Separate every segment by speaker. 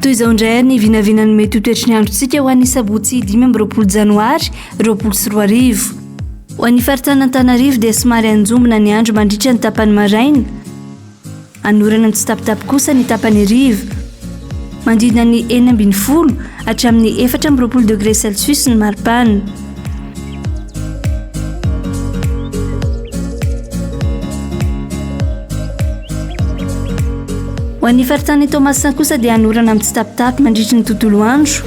Speaker 1: Toy izao indray ary ny vinavinan'ny mety ho toetry ny androntsika ho an'ny sabotsy 25 janoary 2020. Ho an'ny faritanin'Antananarivo dia somary hanjombona ny andro mandritra ny tapany maraina. Hanorana mitsitapitapy kosa ny tapany hariva. Manodidina ny 16 hatramin'ny 24 degré celsius ny maripana. Ho an'ny faritanin'i Toamasina kosa dia hanorana mitsitapitapy mandritry ny tontolo andro.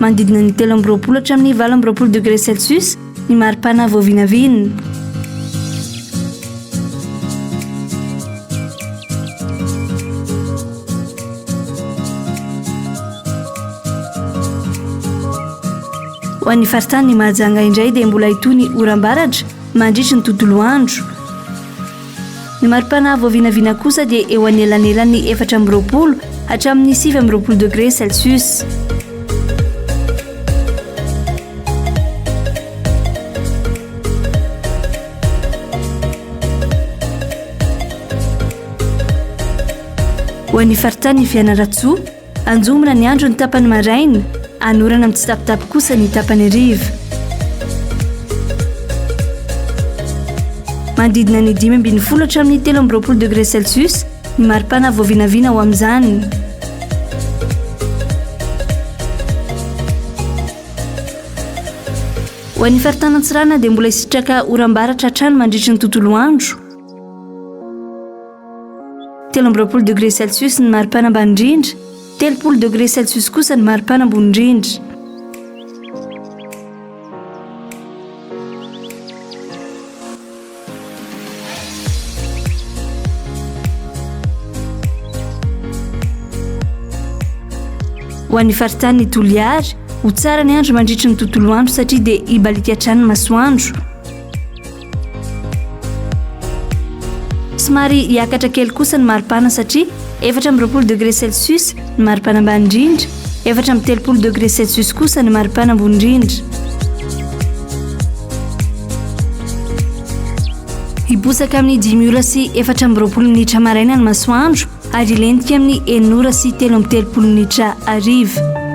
Speaker 1: Manodidina ny 23 hatramin'ny 28 degré celsius ny maripana voavinavina. Ho an'ny faritanin'i Mahajanga indray dia mbola hitohy ny oram-baratra mandritry ny tontolo andro. Ny maripana voavinavina kosa dia eo anelanelan'ny 24 hatramin'ny 29 degré celsius. Ho an'ny faritanin'i Fianarantsoa, anjombona ny andro ny tapany maraina, anorana mitsitapitapy kosa ny tapany hariva. Manodidina ny 15 hatramin'ny 23 degré celsius ny maripana voavinavina ho amin'izany. Ho an'ny faritanin'Antsiranana dia mbola hisitraka oram-baratra hatrany mandritry ny tontolo andro. 23 degré celsius ny maripana ambany indrindra, 30 degré celsius kosa ny maripana ambony indrindra. Ho an'ny faritanin'i Toliara, ho tsara ny andro mandritry ny tontolo andro satria dia hibaliaka hatrany ny masoandro. Somary hiakatra kely kosa ny maripana satria 24 degré celsius ny maripana ambany indrindra, 34 degré celsius kosa ny maripana ambony indrindra. Hiposaka amin'ny dimy ora sy 24 minitra maraina ny masoandro ary hilentika amin'ny enina ora sy 33 minitra hariva.